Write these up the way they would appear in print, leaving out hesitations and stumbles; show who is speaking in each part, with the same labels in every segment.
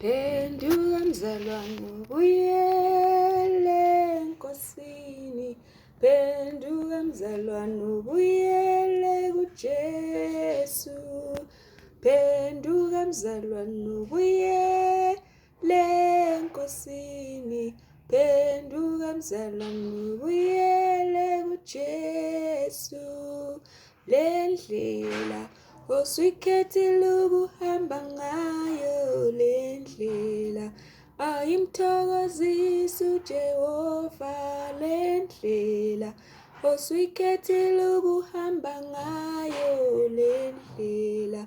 Speaker 1: Phenduka mzalwane ubuyele eNkosini. Phenduka mzalwane ubuyele kuJesu. Phenduka mzalwane ubuyele eNkosini. Phenduka mzalwane ubuyele kuJesu. Le ndlela osuyikhethile ukuhamba ngayo le ndlela ayimthokozisi uJehova le ndlela osuyikhethile ukuhamba ngayo le ndlela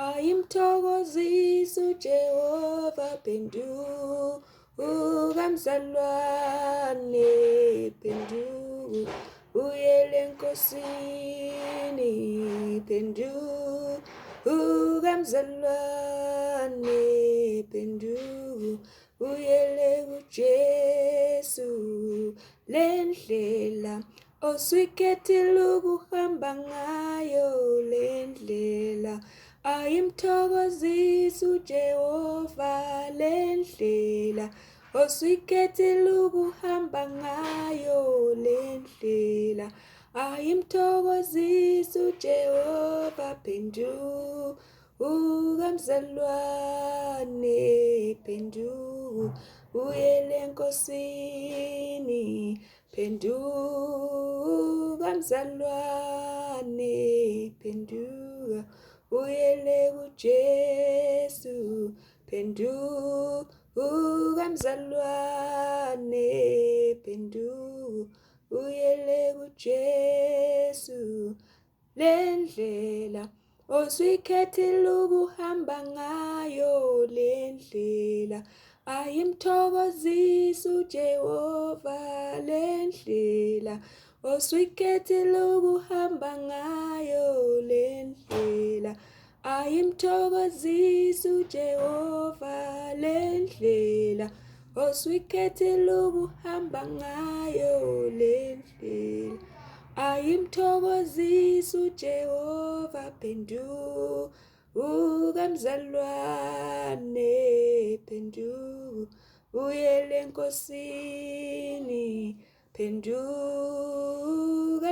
Speaker 1: ayimthokozisi uJehova phenduka mzalwane phenduka uyele eNkosini phenduka mzalwane phenduka uyele kuJesu le ndlela osuyikhethile ukuhamba ngayo le ndlela ayimthokozisi uJehova le ndlela osuyikhethile ukuhamba ngayo le ndlela ayimthokozisi uJehova phenduka mzalwane phenduka uyele eNkosini phenduka mzalwane phenduka uyele kuJesu phenduka mzalwane phenduka uyele kuJesu le ndlela osuyikhethile ukuhamba ngayo le ndlela ayimthokozisi uJehova le ndlela osuyikhethile ukuhamba ngayo le ndlela ayimthokozisi uJehova le ndlela osuyikhethile ukuhamba ngayo le ndlela ayimthokozisi uJehova phenduka mzalwane phenduka uyele eNkosini phenduka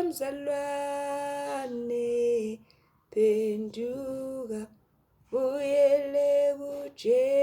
Speaker 1: mzalwane phenduka buyele kuJesu.